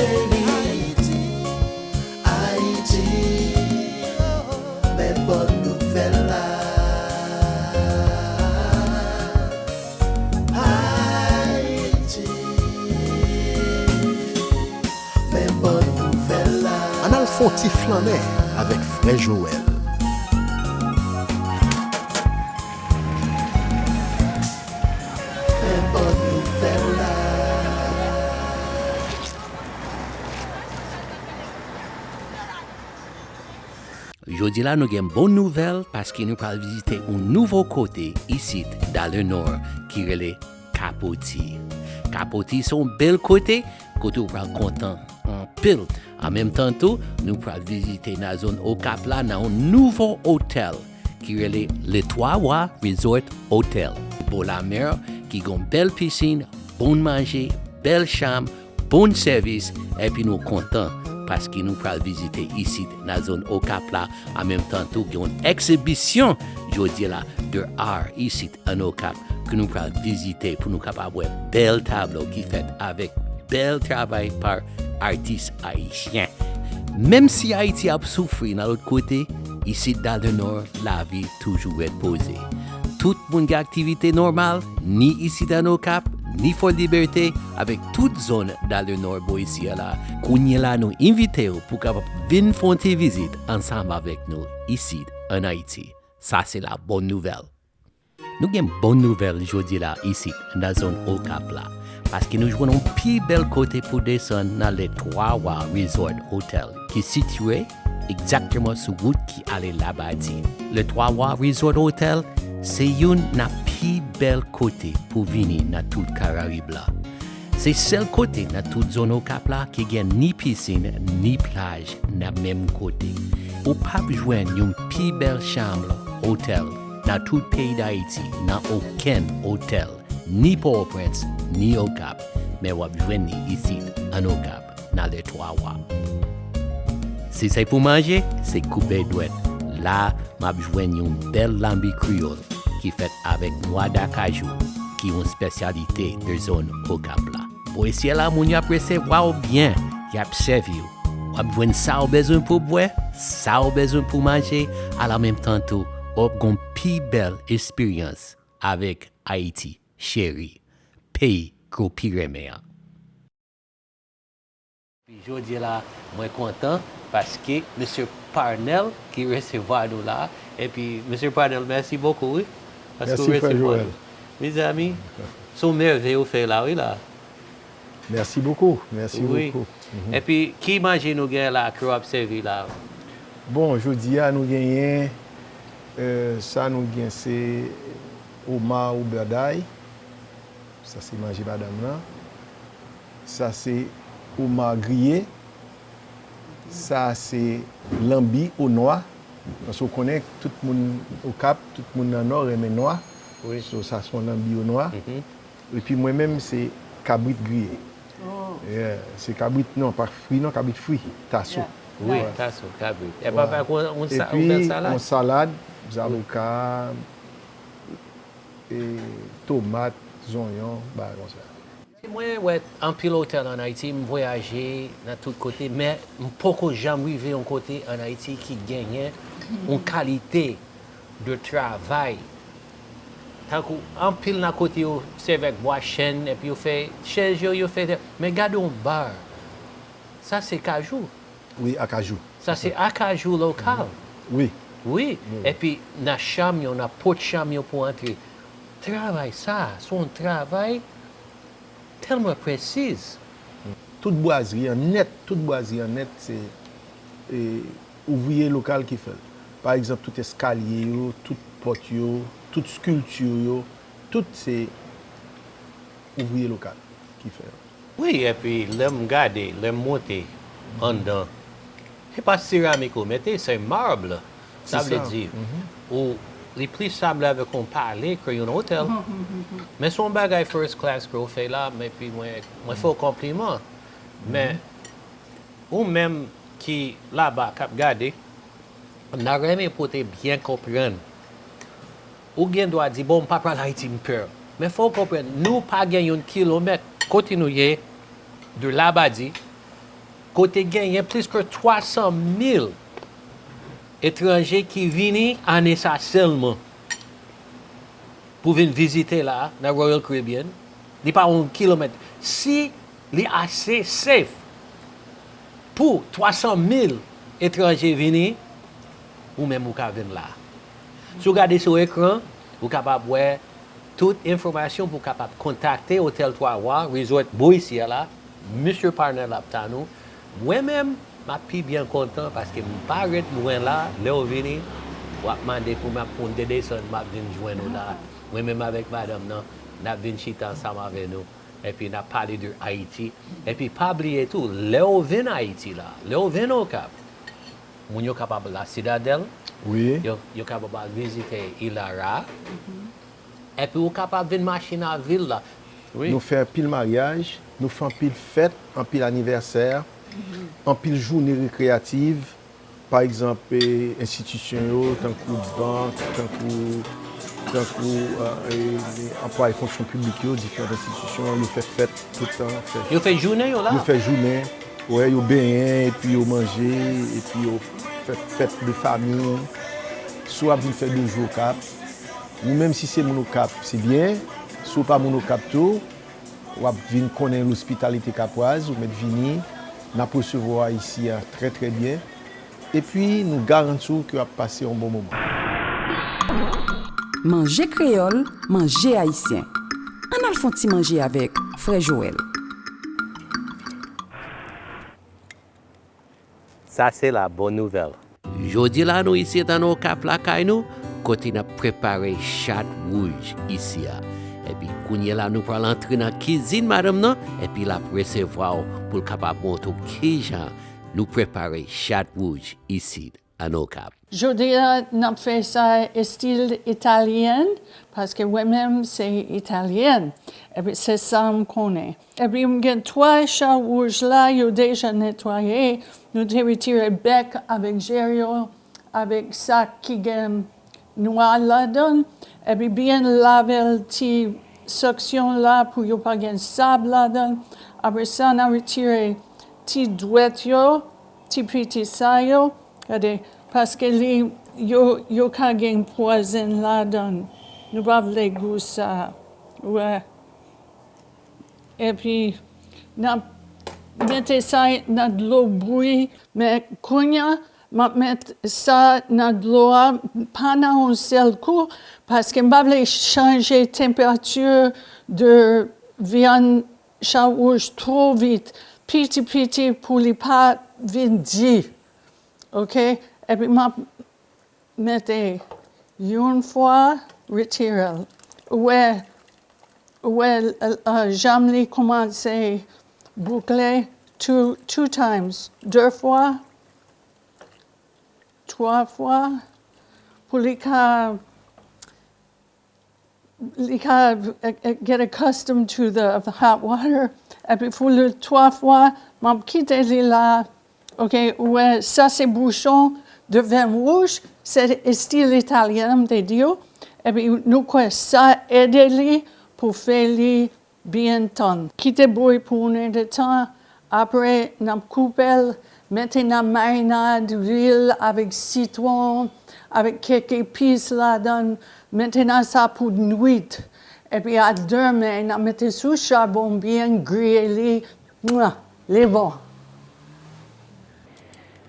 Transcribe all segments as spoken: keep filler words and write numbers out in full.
Ayiti, Ayiti, men bòn nouvèl la. Ayiti, men bòn nouvèl la. Ann al fè yon ti flannen avèk frè Joel. Men bòn nouvèl la. Jodi la nou gen bon nouvèl paske nou pral vizite yon nouvo kote isit dan le nò ki rele Kapoti. Kapoti se yon bèl kote, kote ou pral kontan anpil. An menm tan tou, nou pral vizite nan zòn Okap la nan yon nouvo otèl ki rele Le Trois Rois Resort Hotel. Bò lamè, ki gen bèl pisin, bon manje, bèl chanm, bon sèvis, epi nou kontan paske nou pral vizite isit nan zòn Okap la. An menm tan tou, gen yon egzibisyon jodi la de ar isit an Okap ke nou pral vizite pou nou kapab wè bèl tablo ki fèt avèk bèl travay pa atis ayisyen. Menm si Ayiti ap soufri nan lòt kote, isit dan le nò, lavi toujou ret poze. Tout moun gen aktivite nòmal, ni isit an Okap, ni Fò Libète, avèk tout zòn dan le nò bò isi a la. Kounye la, nou envite w pou kapab vin fè yon ti vizit ansanm avèk nou isit an Ayiti. Sa se la bòn nouvèl. Nou gen bòn nouvèl jodi la isit nan zòn Okap la, paske nou jwenn yon pi bèl kote pou desann nan Le Trois Rois Resort Hotel ki sitiye egzakteman sou wout ki ale Labadi. Le Trois Rois Resort Hotel se youn nan pi bèl kote pou vini nan tout Karayib la. Se sèl kote nan tout zòn Okap la ki gen ni pisin, ni plaj nan menm kote. Ou p ap jwenn yon pi bèl chanm otèl nan tout peyi Dayiti, nan okenn otèl, ni Pòtoprens, ni Okap, men w ap jwenn li isit, an Okap, nan Le Trois Rois. Si se pou manje, se koupe dwèt. La, m ap jwenn yon bèl lanbi kreyòl ki fèt avèk nwa dakajou, ki yon espesyalite de zòn Okap la. Bò isi a la, moun yo ap resevwa w byen, y ap sèvi w. W ap jwenn sa w bezwen pou bwè, sa w bezwen pou manje, a la menm tan tou, w ap gen pi bèl esperyans avèk Ayiti cheri, peyi ke w pi renmen an. Jodi la, mwen kontan paske mesye Parnel ki resevwa nou la. Epi, mesye Parnel, mèsi bokou, wi. Paske w resevwa nou. Mèsi, frè Joel. Mezanmi, se yon mèvèy ou fè la, wi, la. Mèsi bokou, mèsi bokou. Wi. Mhm. Epi, ki manje nou gen la, ke w ap sèvi la? Bon, jodi a, nou genyen, euh, sa nou gen, se oma ou bèday. Sa se manje madanm nan. Sa se oma griye. Sa se lanbi o nwa. Paske w konnen tout moun Okap, tout moun nan Nò renmen nwa. Wi. So, sa se yon lanbi o nwa. Mhm. Epi mwen menm, se kabrit griye. Oh. Yeah, se kabrit, non, pa fri, non, kabrit fri. Taso. Yeah. Wi, taso, kabrit. E pa, pa yon, yon sa-, yon bèl salad. Epi, yon salad, zaboka, e, tomat, zonyon, bagay konsa. Mwen wè anpil otèl ann Ayiti, m vwayaje nan tout kote, men m poko janm rive yon kote ann Ayiti ki genyen yon kalite de travay. Tankou anpil nan kote yo sèvi ak bwa chèn, epi yo fè chèz yo, yo fè, men gade yon bar. Sa se kajou. Wi, akajou. Sa se akajou lokal. Wi. Wi. Wi. Epi nan chanm yo, nan pòt chanm yo pou antre. Travay sa, se yon travay tèlman presiz. Tout bwazri an nèt, tout bwazri an nèt, se, e, ouvriye lokal ki fè l. Pa egzanp, tout eskalye yo, tout pòt yo, tout skilti yo, tout se ouvriye lokal ki fè yo. Wi, epi lè m gade, lè m monte anndan, se pa seramik ou mete, se marb. Sa vle di, ou, li plis sanble avèk yon palè ke yon otèl. Men se yon bagay first class ke w fè la, men epi mwen, mwen fè w konpliman. Men, ou menm ki laba, k ap gade, m ta renmen pou w te byen konprann. Ou gen dwa di, "Bon, m pa pral Ayiti, m pè." Men fò w konprann, nou pa gen yon kilomèt kote nou ye, de Labadi, kote genyen plis ke twa san mil etranje ki vini ane sa sèlman pou vin vizite la nan Royal Caribbean. Li pa yon kilomèt. Si li ase safe pou twa san mil etranje vini, ou menm ou ka vin la. Si w gade sou ekran, ou kapab wè tout enfòmasyon pou w kapab kontakte Otèl Twa Wa Resort bò isi a la. Mesye Parnell ap tann ou. Mwen menm, m ap pi byen kontan paske m pa ret lwen la. Lè w vini, w ap mande pou m ap, pou m te desann, m ap vin jwenn ou la. Mwen menm avèk madanm nan, n ap vin chita ansanm avè nou. Epi n ap pale de Ayiti. Epi pa bliye tou, lè w vin Ayiti la, lè w vin Okap, moun yo kapab La Citadelle, wi, yo, yo kapab al vizite Ilara. Epi ou kapab vin mache nan vil la. Wi. Nou fè anpil maryaj, nou fè anpil fèt, anpil anivèsè, anpil jounen rekreyatif. Pa egzanp, e, enstitisyon yo, tankou bank, tankou, tankou, e, e, anplwaye fonksyon piblik yo, diferan enstitisyon, yo fè fèt tout tan. Fè, yo fè jounen yo la. Yo fè jounen, wè, yo benyen, epi yo manje, epi yo fè fèt de fanmi. Si w ap vin fè de jou Okap, ou menm si se moun Okap, se byen. Si w pa moun Okap tou, w ap vin konnen lospitalite kapwaz, ou mèt vini, n ap resevwa w isi a trè, trè byen. Epi, nou garanti w ke w ap pase yon bon moman. Manje kreyòl, manje ayisyen. Ann al fè yon ti manje avèk frè Joel. Sa se la bòn nouvèl. Jodi la nou isit ann Okap lakay nou, kote n ap prepare chat wouj isi a. Epi kounye la nou pral antre nan kizin madanm nan, epi l ap resevwa w pou l kapab montre w kijan nou prepare chat wouj isit ann Okap. Jodi a, n ap fè sa estil italyen, paske mwen menm se italyèn. Epi se sa m konnen. Epi m gen twa chat wouj la, yo deja netwaye. Nou te retire bèk avèk je yo, avèk sa ki gen nwa ladan l. Epi byen lave l ti seksyon la pou yo pa gen sab ladan l. Apre sa, n a retire ti dwèt yo, ti piti sa yo. Gade, paske li, yo, yo ka gen pwazen ladan l. Nou pa vle gou sa. Wè. Epi, n ap mete sa nan dlo bouyi. Men kounye a, m ap met sa nan dlo a, pa nan yon sèl kou, paske m pa vle chanje tanperati de vyann chat wouj twò vit, piti piti pou li pa vin di. Oke? Epi m ap mete youn fwa, retire l. Ou wè, ou wè, euh, euh, janm li kòmanse boukle two, two times, de fwa, twa fwa, pou li ka, li ka, eh, eh, get accustomed to the, the hot water. Epi pou li twa fwa, m ap kite li la. Oke, ou wè, sa se bouchon de vin wouj, se estil italyen, m te di w. Epi nou kwè sa ede li pou fè li byen tann. Kite bouyi pou yon èdtan, apre n ap koupe l, mete nan marinad, lwil, avèk sitwon, avèk kèk epis ladan, mete nan sa pou nwit. Epi a demen, n ap mete sou chabon, byen griye li, mwa, li bon.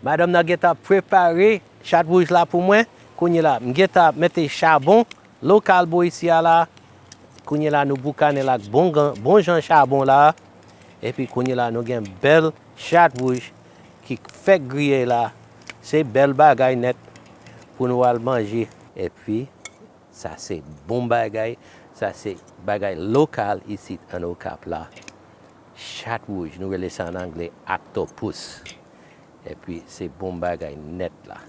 Madanm nan gentan prepare chat wouj la pou mwen. Kounye la, m gentan mete chabon lokal bò isi a la. Kounye la, nou boukannen l ak bon, bon jan chabon la. Epi kounye la, nou gen bèl chat wouj ki fèk griye la. Se bèl bagay nèt pou nou al manje. Epi, sa se bon bagay. Sa se bagay lokal isit ann Okap la. Chat wouj, nou rele sa ann angle octopus. Epi se bon bagay nèt la.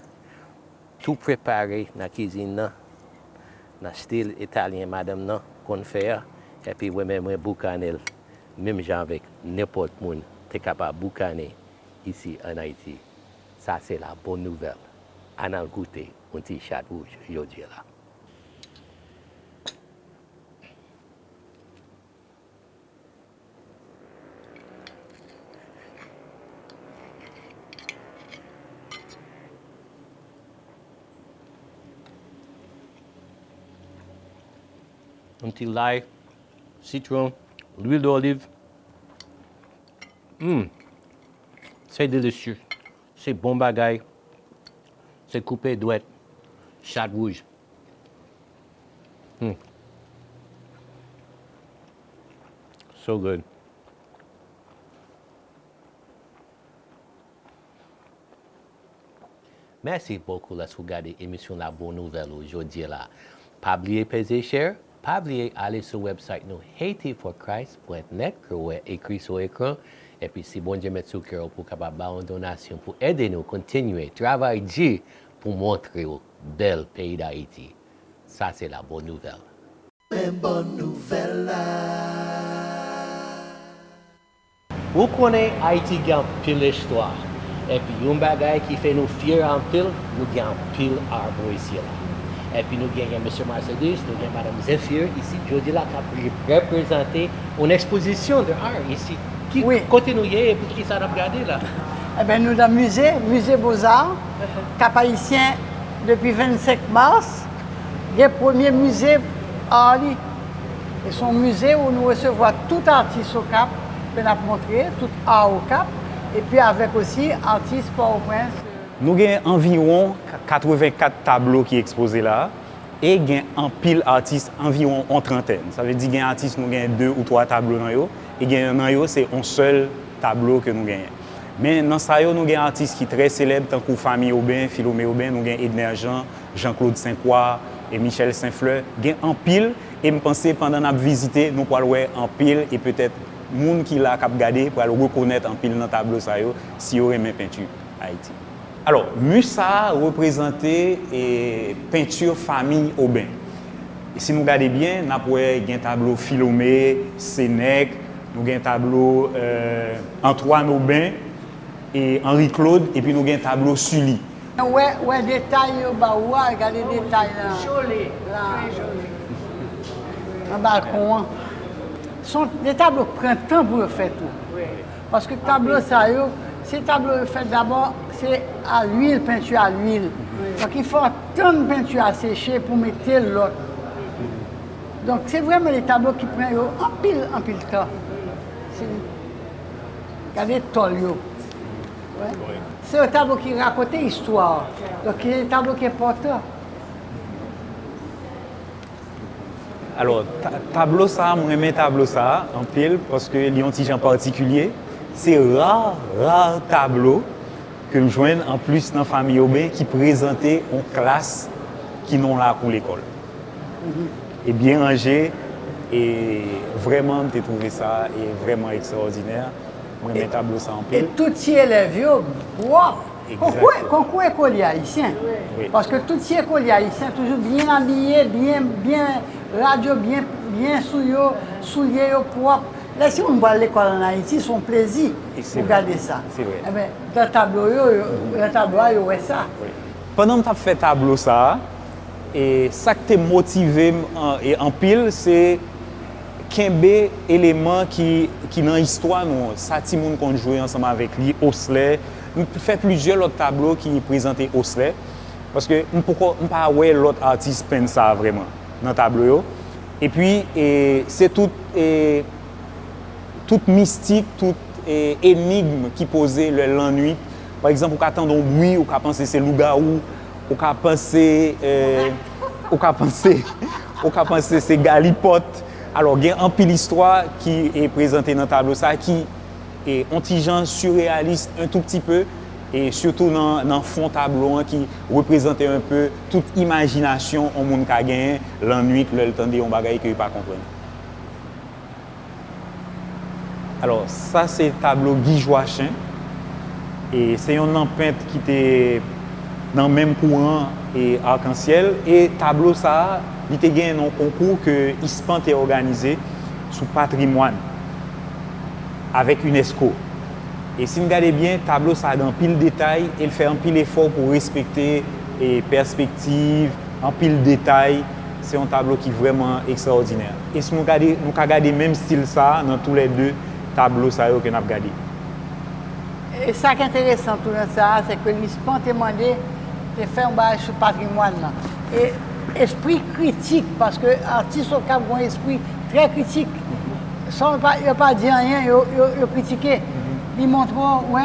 Tou prepare nan kizin nan, nan stil italyen madanm nan konn fè a. Epi mwen menm mwen boukane l menm jan avèk nenpòt moun te kapab boukane isi ann Ayiti. Sa se la bòn nouvèl. Ann al goute yon ti chat wouj jodi a la. Yon ti lay, sitwon, lwil doliv. Mm. Se delicious. Se bon bagay. Se koupe dwèt. Chat wouj. Mm. So good. Mèsi bokou lèske w gade emisyon La Bonne Nouvelle ou jodi la. Pa bliye peze share, pa bliye ale sou website nou haiti for christ pwen net ke w wè ekri sou ekran. Epi si Bondye met sou kè w pou w kapab ba yon donasyon pou ede nou kontinye travay di pou montre w bèl peyi Dayiti. Sa se La Bonne Nouvelle. Men bòn nouvèl la. Ou konnen Ayiti gen anpil istwa. Epi yon bagay ki fè nou fyè anpil, nou gen anpil arbò isi la. Epi nou genyen Mesye Marcellus, nou gen Madanm Zephyr isi, jodi la k ap reprezante yon ekspozisyon de art isi. Ki, wi, kote nou ye epi kisa n ap gade la? Eben, nou nan mize, Mize Bozar, Kap Ayisyen, depi vennsenk mas, gen premye mize art li. E se yon mize où nou resevwa tout atis Okap ke n ap montre, tout art Okap, epi avèk osi atis Pòtoprens. Nou gen anviwon katrevenkat tablo ki ekspoze la, e gen anpil atis, anviwon yon trantèn. Sa vle di gen atis nou gen de ou twa tablo nan yo, e gen nan yo se yon sèl tablo ke nou genyen. Men nan sa yo, nou gen atis ki trè selèb, tankou Fanmi Oben, Philomé Oben, nou gen Edner Jean, Jean Claude Saint Croix e Michel Saint Fleur. Gen anpil, e m panse pandan n ap vizite, nou pral wè anpil, e petèt moun ki la k ap gade pral rekonèt anpil nan tablo sa yo, si yo renmen penti Ayiti. Alò, mi sa a reprezante, e, penti fanmi Oben. E si nou gade byen, n ap wè gen tablo Philomé, Sénèque, nou gen tablo, e, Antoine Oben, e Henri Claude, epi nou gen tablo Sully. Wè, wè detay yo ba ou a, gade detay la. Joli, la. Trè joli. Nan balkon an. Se de tablo k pran tan pou yo fè tou. Wi. Paske tablo sa yo, se tablo yo fèt dabò, se a lwil, penti a lwil. Wi. Donk, il fò tann penti a seche pou mete lòt. Donk, se vrèman de tablo ki pran yo anpil, anpil tan. Se, gade tòl yo. Wi. Se yon tablo ki rakonte istwa. Donk, se yon tablo ki enpòtan. Alò, ta-, tablo sa a, mwen renmen tablo sa a anpil, paske li yon ti jan patikilye. Se ra, ra tablo ke m jwenn anplis nan fanmi Oben ki prezante yon klas ki nan yon lakou lekòl. E byen ranje, e vrèman, m te twouve sa, e vrèman ekstraòdinè. Mwen renmen tablo sa anpil. E tout ti elèv yo pwòp. Konkou, konkou ekoli ayisyen. Wi. Paske tout ti ekoli ayisyen toujou byen abiye, byen, byen rad yo, byen, byen sou yo, soulye yo pwòp. Lè si moun pral lekòl ann Ayiti, se yon plezi pou gade sa. Se vre. Eben, nan tablo yo, yo, nan tablo a, yo wè sa. Wi. Pandan m t ap fè tablo sa a, e sa k te motive m an, e anpil, se kenbe eleman ki, ki nan istwa nou an, sa timoun konn jwe ansanm avèk li, oslè. M fè plizyè lòt tablo ki prezante oslè, paske m poko, m pa wè lòt atis penn sa vrèman nan tablo yo. Epi, e, se tout, e, tout mistik, tout, e, enigm ki poze lè lannwit. Pa egzanp, ou ka tande yon bri, ou ka panse se lougawou, ou ka panse, e, ou ka panse, ou ka panse se galipòt. Alò, gen anpil istwa ki, e, prezante nan tablo sa a ki, e, yon ti jan sireyalis, un tout petit peu, e sitou nan, nan fon tablo an ki reprezante un peu tout imajinasyon yon moun ka genyen lannwit lè l tande yon bagay ke l pa konprann. Alò, sa se tablo Guy Joachim. E se yonn nan pent ki te nan menm kouran e Arc-en-Ciel. E tablo sa a, li te genyen nan yon konkou ke ISPAN te òganize sou patrimwàn avèk unesco. E si n gade byen, tablo sa a gen anpil detay e l fè anpil efò pou respekte, e, pèspektiv, anpil detay. Se yon tablo ki vrèman ekstraòdinè. E si nou gade, nou ka gade menm stil sa a nan toulède tablo sa yo ke n ap gade. E sa k enteresan tou nan sa a, se ke ISPAN te mande, te fè yon bagay sou patrimwàn nan. E Espri kritik, paske atis Okap gen yon espri trè kritik. San yo pa, yo pa di anyen, yo, yo, yo kritike. Li montre w, wè,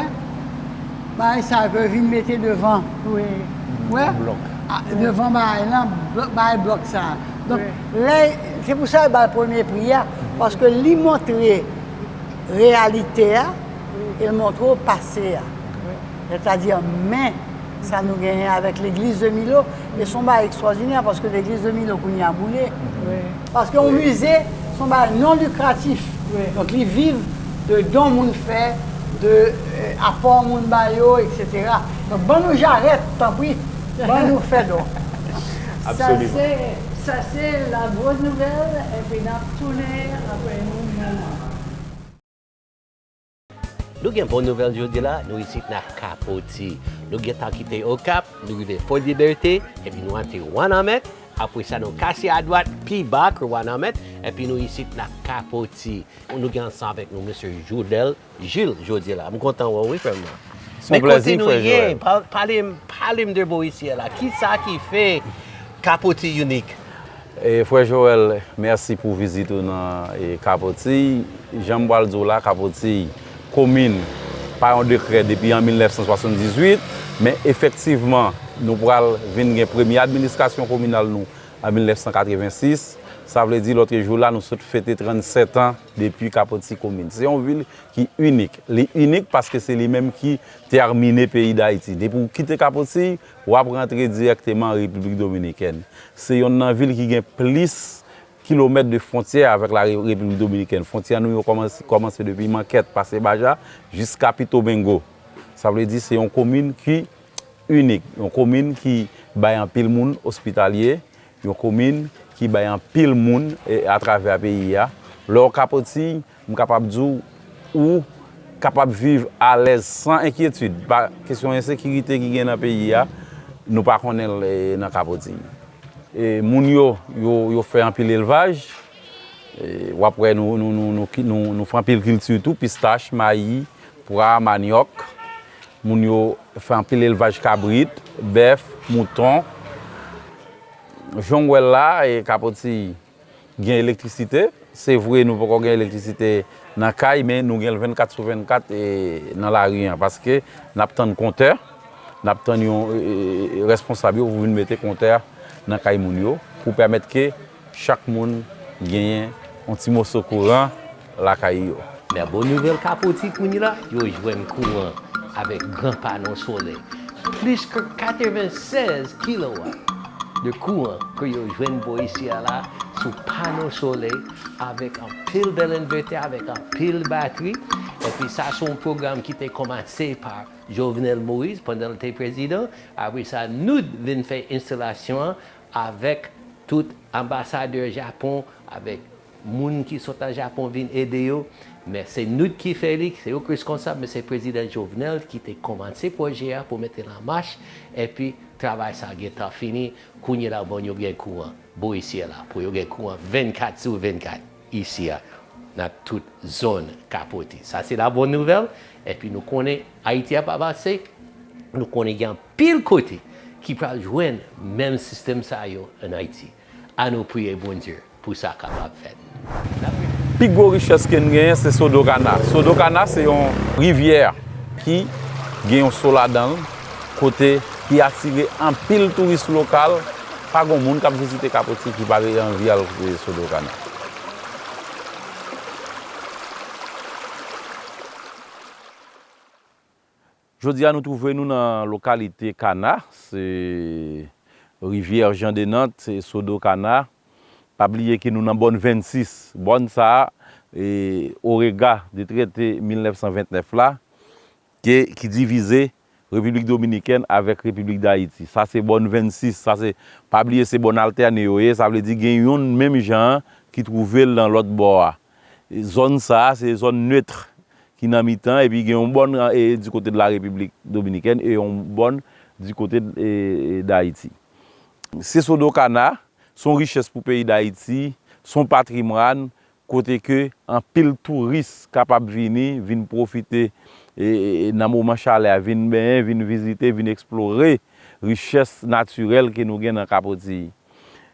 bagay sa yo ke yo vin mete devan. Wi. Wè? Blòk. A, devan bagay lan, bl-, bagay blòk sa. Donk, wi, lè, se pou sa yo ba l premye pri a, paske li montre reyalite a, wi, e l montre w pase a. Wi. Sètadi, men sa nou genyen avèk legliz de Milo, e se yon bagay ekstwòdinè, paske legliz de Milo kounye a boule. Wi. Paske yon mize, se yon bagay non likratif. Wi. Donk, li viv de don moun fè, de, eh, apò moun ba yo, etsetera. Donk, ban nou jarèt, tanpri, ban nou fè don. Absoliman. Sa se, sa se la bonne nouvelle, epi n ap tounen apre yon moman. Nou gen bon nouvèl jodi la, nou isit nan Kapoti. Nou gentan kite Okap, nou rive Fòlibète, epi nou antre Wanament. Apre sa, nou kase adwat, pi ba ke Wanament, epi nou isit nan Kapoti. Nou gen ansanm avèk nou mesye Joudel Jules jodi la. M kontan wè w wi, frè m nan. Se yon plezi, frè Joel. Men kote nou ye, pa-, pale m, pale m de bò isi a la. Kisa ki fè Kapoti inik? E, frè Joel, mèsi pou vizit ou nan, e, Kapoti. Jan m pral di w la, Kapoti komin pa yon dekrè depi an mil nèf san swasanndizuit, men efektivman, nou pral vin gen premye administrasyon kominal nou an mil nèf san katrevensis. Sa vle di, lòt jou la, nou sot fete trannsèt an depi Kapoti komin. Se yon vil ki inik. Li inik paske se li menm ki tèmine peyi Dayiti. Depi w kite Kapoti, w ap rantre dirèkteman an Repiblik Dominikèn. Se yonn nan vil ki gen plis kilomèt de fwontyè avèk la Re-, Repiblik Dominikèn. Fwontyè nou yo kòmanse, kòmanse depi Mankèt, pase Baja, jiska Pito Bengo. Sa vle di se yon komin ki inik, yon komin ki bay anpil moun ospitalye, yon komin ki bay anpil moun, e, atravè peyi a. Lè w Kapoti, m kapab di w, ou kapab viv alèz san enkyetid. Pa kesyon ensekirite ki gen nan peyi a, nou pa konnen l, e, nan Kapoti. E, moun yo, yo, yo fè anpil elvaj. E, w ap wè nou, nou, nou, nou, ki- nou, nou fè anpil kilti tou, pistach, mayi, pwa, manyòk. Moun yo fè anpil elvaj kabrit, bèf, mouton. Jan w wè l la, e Kapoti gen elektrisite. Se vre, nou poko gen elektrisite nan kay, men nou gen l vennkat sou vennkat, e, nan lari an, paske n ap tann kontè, n ap tann yon, e, e, e, responsab yo pou vin mete kontè nan kay moun yo, pou pèmèt ke chak moun genyen yon ti moso kouran lakay yo. Men bon nouvèl Kapoti kounye la, yo jwenn kouran avèk gran pano solèy. Plis ke katrevennsèz kilowat de kouran ke yo jwenn bò isi a la sou pano solèy avèk anpil bèl envètè, avèk anpil batri. Epi sa se yon pwogram ki te kòmanse pa Jovenel Moïse pandan l te prezidan. Apre sa, nou vin fè enstalasyon an avèk tout anbasadè Japon, avèk moun ki sot nan Japon vin ede yo. Men se nou ki fè li, se yo ki reskonsab, men se prezidan Jovenel ki te kòmanse pwojè a pou mete l an mach, epi travay sa gentan fini. Kounye la, bon, yo gen kouran bò isi a la, pou yo gen kouran vennkat sou vennkat isi a, nan tout zòn Kapoti. Sa se la bonn nouvèl, epi nou konnen Ayiti ap avanse, nou konnen gen anpil kote ki pral jwenn menm sistèm sa yo ann Ayiti. Ann nou priye Bondye pou sa kapab fèt. N ap priye. Pi gwo richès ke n genyen, se Sodokana. Sodokana, se yon rivyè ki gen yon so ladan l, kote ki atire anpil touris lokal. Pa gon moun k ap vizite Kapoti ki pa te anvi al, e, Sodokana. Jodi a, nou twouve nou nan lokalite Kana, se rivyè Jan de Nant, se Sodokana. Pa bliye ke nou nan bòn vennsis. Bòn sa a, e, orega de trete mil nèf san vennèf la, ke, ki divize Repiblik Dominikèn avèk Repiblik Dayiti. Sa se bòn vennsis, sa se, pa bliye se bòn altène yo ye, sa vle di gen yonn menm jan an ki twouve l nan lòt bò a. E zòn sa a, se zòn netre ki nan mitan, epi gen yon bòn, e, di kote de la Repiblik Dominikèn e yon bòn di kote, e, e, Dayiti. Se Sodokana, se yon richès pou peyi Dayiti, se yon patrimwàn, kote ke anpil touris kapab vini, vin pwofite, e, e, e, nan moman chalè a, vin benyen, vin vizite, vin eksplore richès natirèl ke nou gen nan Kapoti.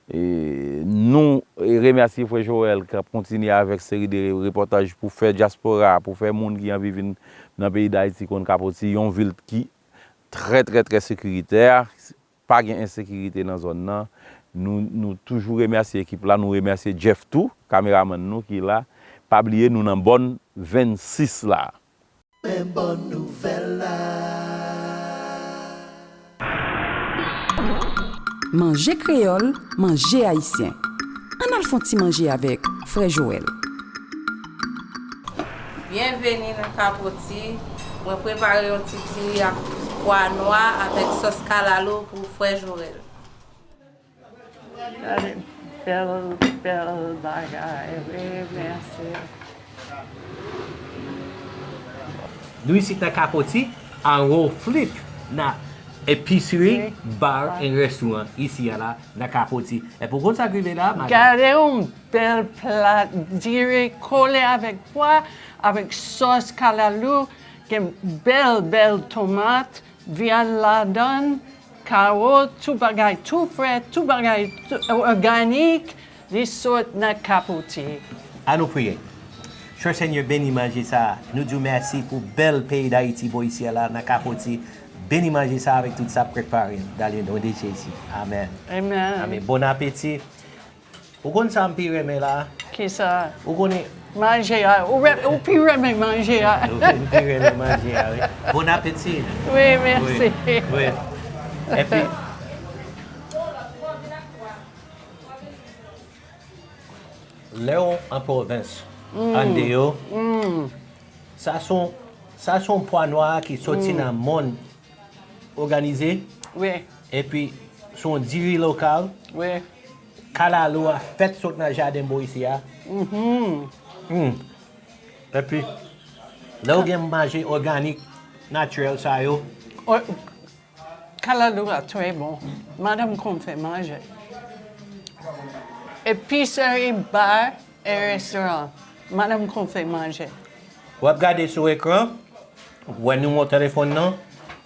E nou remèsye frè Joel k ap kontinye avèk seri de repòtaj pou fè dyaspora, pou fè moun ki anvi vin nan peyi Dayiti konn Kapoti, yon vil ki trè, trè, trè sekiritè. Pa gen ensekirite nan zòn nan. Nou, nou toujou remèsye ekip la, nou remèsye Jeff tou, kameramann nou ki la. Pa bliye nou nan bòn vennsis la. Men bòn nouvèl la. Manje kreyòl, manje ayisyen. Ann al fè yon ti manje avèk frè Joel. Byenveni nan Kapoti. Mwen prepare yon ti diri ak pwa nwa avèk sòs kalalou pou frè Joel. Gade bèl, bèl bagay, wi, mèsi. Nou isit nan Kapoti, an Woflik, nan Epicery Bar and Restaurant, isi a la, nan Kapoti. Epi w konn sa k rive la, madanm? Gade yon bèl pla diri kole avèk pwa, avèk sòs kalalou, gen bèl, bèl tomat, vyann ladann, kawo, tout bagay tou frè, tout bagay tou òganik, li sot nan Kapoti. Ann nou priye. Chè Senyè, beni manje sa a. Nou di w mèsi pou bèl peyi Dayiti bò isi a la, nan Kapoti. Beni manje sa a avèk tout sa k prepare. Dans le nom de Jésus. Amèn. Amen. Amèn. Bon apeti. Ou konn sa m pi renmen la? Kisa? Ou konnen? Manje a. Ou, re, ou pi renmen manje a. M pi renmen manje a, wi. Bon apeti. Wi, mèsi. Wi. Epi, lè w an pwovens, andeyò, sa se yon, sa se yon pwa nwa ki soti nan mòn òganize. Wi. Epi, se yon diri lokal. Wi. Kalalou a fèt sot nan jaden bò isi a. Mm. Epi, lè w gen manje òganik, natirèl sa yo. Ò, kalalou a trè bon. Madanm konn fè manje. Epicerie Bar et Restaurant. Madanm konn fè manje. W ap gade sou ekran, w ap wè nimewo telefòn nan.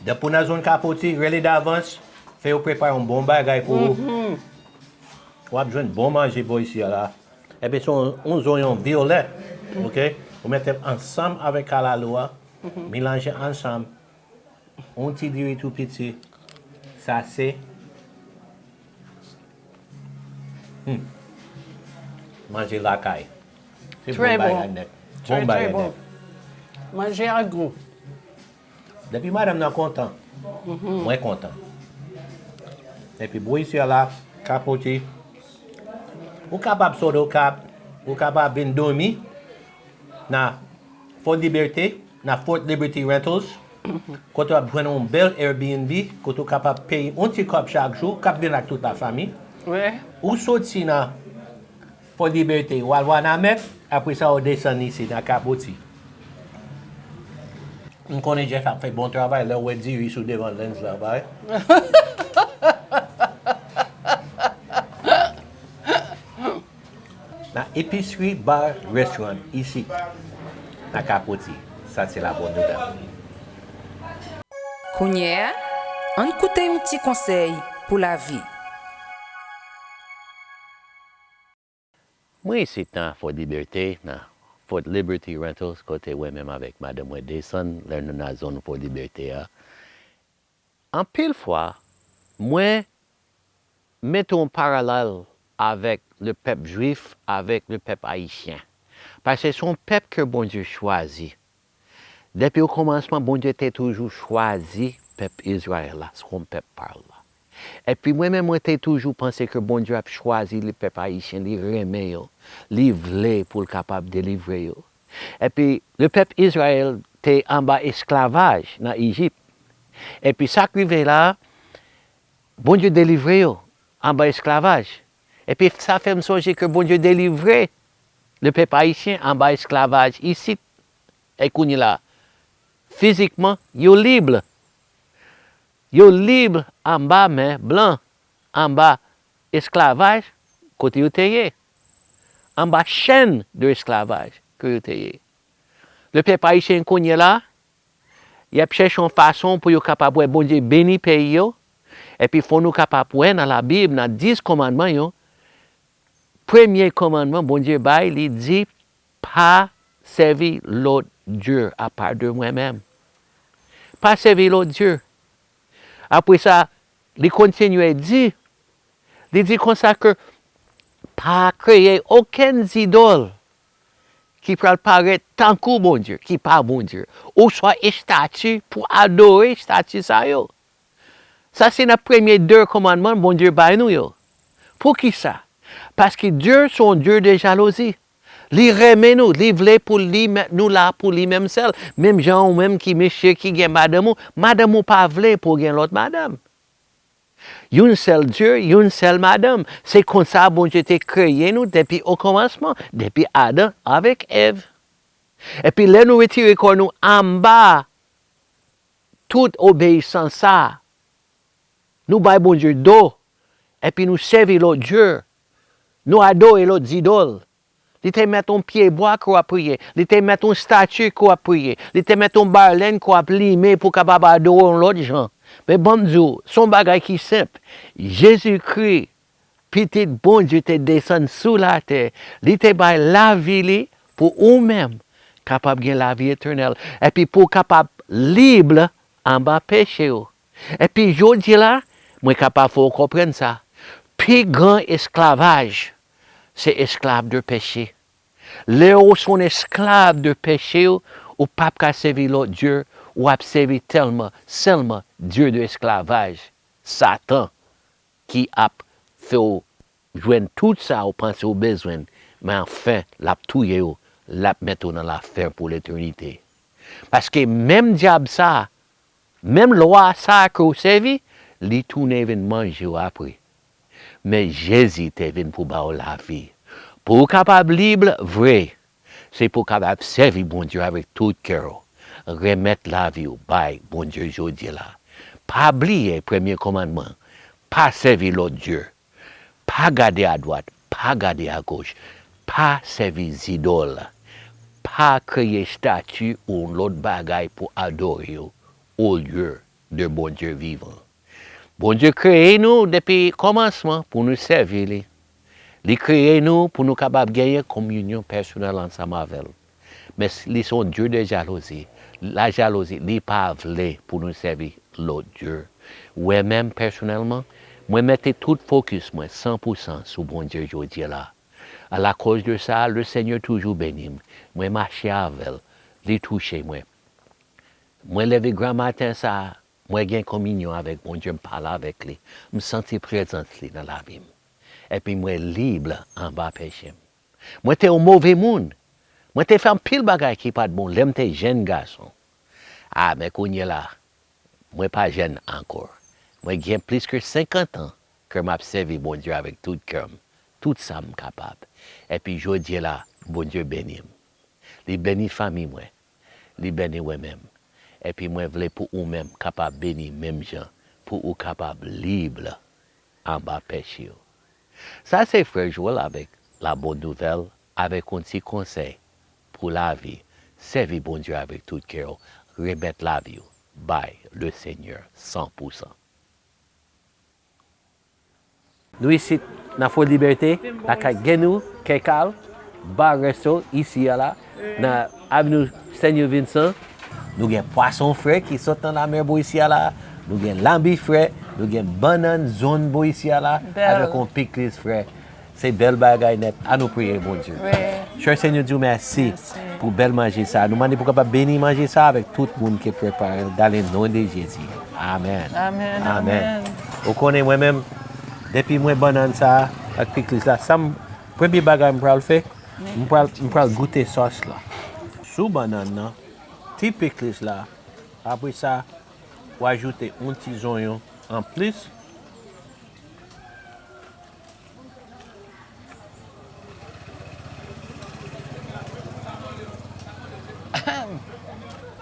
Depi w nan zòn Kapoti, rele davans, fè yo prepare yon bon bagay pou ou. W ap jwenn bon manje bò isi a la. Epi se yon, yon zonyon vyolè, oke? Ou mete l ansanm avèk kalalou a, melanje ansanm. Yon ti diri tou piti. Sa se, hmm, manje lakay. Se bon bagay nèt. Bon bagay nèt. Manje a gou. Depi madanm nan kontan, mwen kontan. Epi bò isi a la, Kapoti, ou kapab sot Okap, ou kapab vin dòmi nan Fort Liberté, nan Fort Liberty Rentals, kote w ap jwenn yon bèl Airbnb, kote w kapab peye yon ti kòb chak jou, k ap vin ak tout lafanmi. Ou soti nan Fort Liberté, w al Wanament, apre sa w desann isi nan Kapoti. M konnen Jeff ap fè bon travay lè w wè diri sou devan lens la, pa vre? Nan Epicerie Bar Restaurant isit nan Kapoti. Sa se la bonne nouvelle. Kounye a, ann koute yon ti konsèy pou lavi. Mwen isit nan Fort Liberté, nan Fort Liberty Rentals, kote mwen menm avèk madanm mwen desann lè nou nan zòn Fort Liberté a. Anpil fwa, mwen mete yon paralèl avèk lepèp jwif, avèk lepèp ayisyen. Paske se yon pèp ke Bondye chwazi. Depi okòmansman, Bondye te toujou chwazi pèp Izrayèl la, se yon pèp pa l la. Epi mwen menm, mwen te toujou panse ke Bondye ap chwazi lepèp ayisyen, li renmen yo, li vle pou l kapab delivre yo. Epi lepèp Izrayèl te anba esklavaj nan Ijip. Epi sa k rive la, Bondye delivre yo anba esklavaj. Epi sa fè m sonje ke Bondye delivre lepèp ayisyen anba esklavaj isit. E kounye la, fizikman, yo lib. Yo lib anba men blan, anba esklavaj kote yo te ye, anba chèn de esklavaj ke yo te ye. Lepèp ayisyen kounye la, y ap chèche yon fason pou yo kapab wè Bondye beni peyi yo, epi fò nou kapab wè nan Labib, nan dis kòmandman yo, premye kòmandman Bondye bay, li di, pa sèvi lòt dye apa de mwen menm. Pa sèvi lòt dye. Apre sa, li kontinye di, li di konsa ke pa kreye okenn zidòl ki pral parèt tankou Bondye, ki pa Bondye, oswa estati pou adore estati sa yo. Sa se nan premye de kòmandman Bondye bay nou yo. Poukisa? Paske Dye se yon Dye de jalouzi. Li renmen nou, li vle pou li, nou la pou li menm sèl. Menm jan ou menm ki mesye ki gen madanm ou, madanm ou pa vle pou w gen lòt madanm. Youn sèl Dye, youn sèl madanm. Se konsa Bondye te kreye nou depi okòmansman, depi Adan avèk Èv. Epi lè nou retire kò nou anba tout obeyisans sa, nou bay Bondye do, epi nou sèvi lòt dye, nou adore lòt zidòl. Li te mèt yon pyebwa ke w ap priye. Li te mèt yon estati ke w ap priye. Li te mèt yon balèn ke w ap limen pou w kapab adore yon lòt jan. Men ban m di w, se yon bagay ki senp. Jezikri, Pitit Bondye, te desann sou latè. Li te bay lavi li pou ou menm kapab gen lavi etènèl. Epi pou w kapab lib anba peche w. Epi jodi la, mwen kapab fè w konprann sa. Pi gran esklavaj, se esklav de peche. Lè w se yon esklav de peche w, ou p ap ka sèvi lòt dye, w ap sèvi tèlman, sèlman dye de esklavaj, Satan, ki ap fè w jwenn tout sa w panse w bezwen, men anfen, l ap touye w, l ap mete w nan lafen pou letènite. Paske menm dyab sa a, menm lwa sa a ke w sèvi, li tounen vin manje w apre. Men Jezi te vin pou ba w lavi. Pou w kapab lib vre, se pou w kapab sèvi Bondye avèk tout kè w. Remèt lavi w bay Bondye jodi la. Pa bliye premye kòmandman, pa sèvi lòt dye. Pa gade adwat, pa gade agoch. Pa sèvi zidòl. Pa kreye estati ou lòt bagay pou adore yo, olye de Bondye vivan. Bondye kreye nou depi kòmansman pou nou sèvi li. Li kreye nou pou nou kapab genyen kominyon pèsonèl ansanm avè l. Men s- li se yon Dye de jalouzi. Lajalouzi, li pa vle pou nou sèvi lòt dye. Ou wè menm pèsonèlman, mwen mete tout fokis mwen san pou san sou Bondye jodi la. Alakòz de sa, Lesenyè toujou beni m. Mwen mache avè l. Li touche mwen. Mwen leve gramaten sa a, mwen gen kominyon avèk Bondye, m pale avèk li. M santi prezans li nan lavi m. Epi mwen lib anba peche m. Mwen te yon move moun. Mwen te fè anpil bagay ki pa t bon lè m te jèn gason. A, men kounye la, mwen pa jèn ankò. Mwen gen plis ke senkant an ke m ap sèvi Bondye avèk tout kè m, tout sa m kapab. Epi jodi la, Bondye beni m. Li beni fanmi mwen. Li beni mwen menm. Epi mwen vle pou ou menm kapab beni menm jan, pou ou kapab lib anba peche w. Sa se frè Joel avèk la bòn nouvèl, avèk yon ti konsèy pou lavi. Sèvi Bondye avèk tout kè w, remèt lavi w bay Lesenyè san pou san. Nou isit nan Fò Libète, lakay Genou, Kekal, Bar Resto, isi a la, nan Avenue Señor Vincent. Nou gen pwason fre ki sot nan lamè bò isi a la, nou gen lanbi fre, nou gen bannann jòn bò isi a la, avèk yon pikliz fre. Se bèl bagay nèt. Ann nou priye Bondye. Chè Senyè, di w mèsi pou bèl manje sa. Nou mande pou kapab beni manje sa avèk tout moun ki prepare l. Dans le nom de Jésus. Amèn. Amèn. Amèn. Ou konnen mwen menm, depi mwen bannann sa ak pikliz la, sa m, premye bagay m pral fè, m pral, m pral goute sòs la. Sou bannann nan, ti pikliz la, apre sa, w ajoute yon ti zonyon anplis.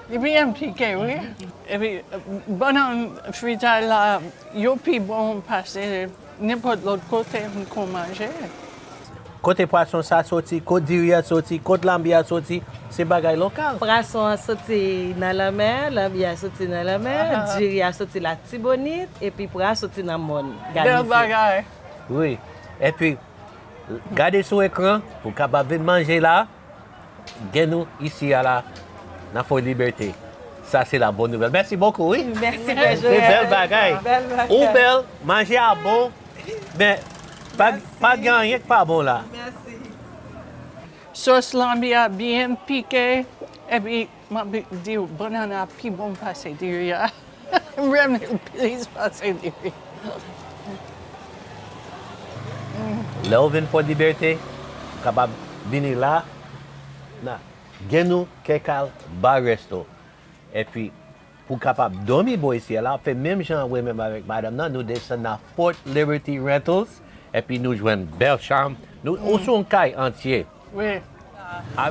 Li byen pike, wi. Epi, bannann fritay la, yo pi bon pase nenpòt lòt kote m konn manje. Kote pwason sa soti, kot diri a soti, kot lanbi a soti, se bagay lokal. Pwason an soti nan lanmè, lanbi a soti nan lanmè, diri a soti Latibonit, epi pwa a soti nan mòn. Bèl bagay. Wi. Epi, Gade sou ekran pou w kapab vin manje la. Gen nou isi a la, nan Fort Liberté. Sa se la bonne nouvelle. Mèsi bokou, wi. Mèsi, Se bèl bagay. Ou bèl, manje a bon, men pa, pa gen anyen k pa bon la. Sòs lanbi a byen pike, epi m ap di w, bannann nan pi bon pase diri a. M renmen l plis pase diri. Lè w vin Fort Liberté, ou kapab vini la, nan Gen nou Kekal Bar Resto. Epi, pou w kapab dòmi bò isi a la, w ap fè menm jan mwen menm avèk madanm nan, nou desann nan Fort Liberty Rentals, epi nou jwenn bèl chanm. Nou, ou sou yon kay antye. Wi.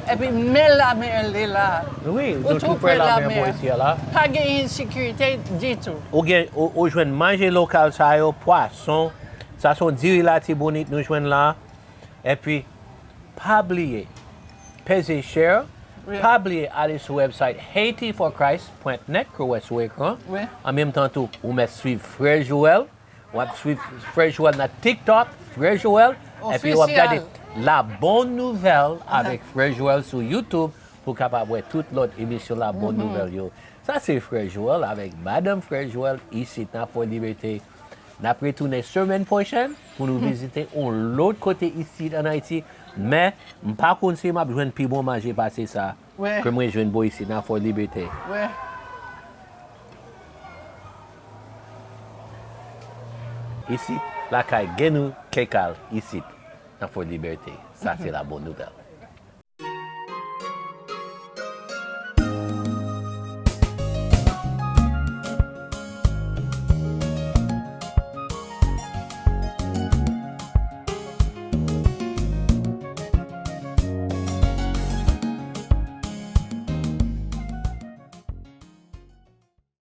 Epi men la, men li la. Wi, nou tou prè la men bò isi a la. Pa gen ensekirite ditou. Ou gen, ou, ou jwenn manje lokal sa yo, pwason. Sa se yon diri Latibonit nou jwenn la. Epi, pa bliye, peze share. Pa bliye ale sou website Haiti for Christ pwen net ke w wè sou ekran. An menm tan tou, ou mèt swiv Frè Joel. W ap swiv Frè Joel nan TikTok, Frè Joel. Epi w ap gade La Bonne Nouvelle avèk Frè Joel sou YouTube pou w kapab wè tout lòt emisyon La Bonne Nouvelle yo. Sa se Frè Joel avèk madanm Frè Joel isit nan Fort Liberté. N ap retounen semèn pwochèn pou nou vizite yon lòt kote isit ann Ayiti. Men, m pa konn si m ap jwenn pi bon manje pase sa ke mwen jwenn bò isit nan Fort Liberté. Isit, lakay Gen nou Kekal isit nan Fort Liberté. Sa se La Bonne Nouvelle.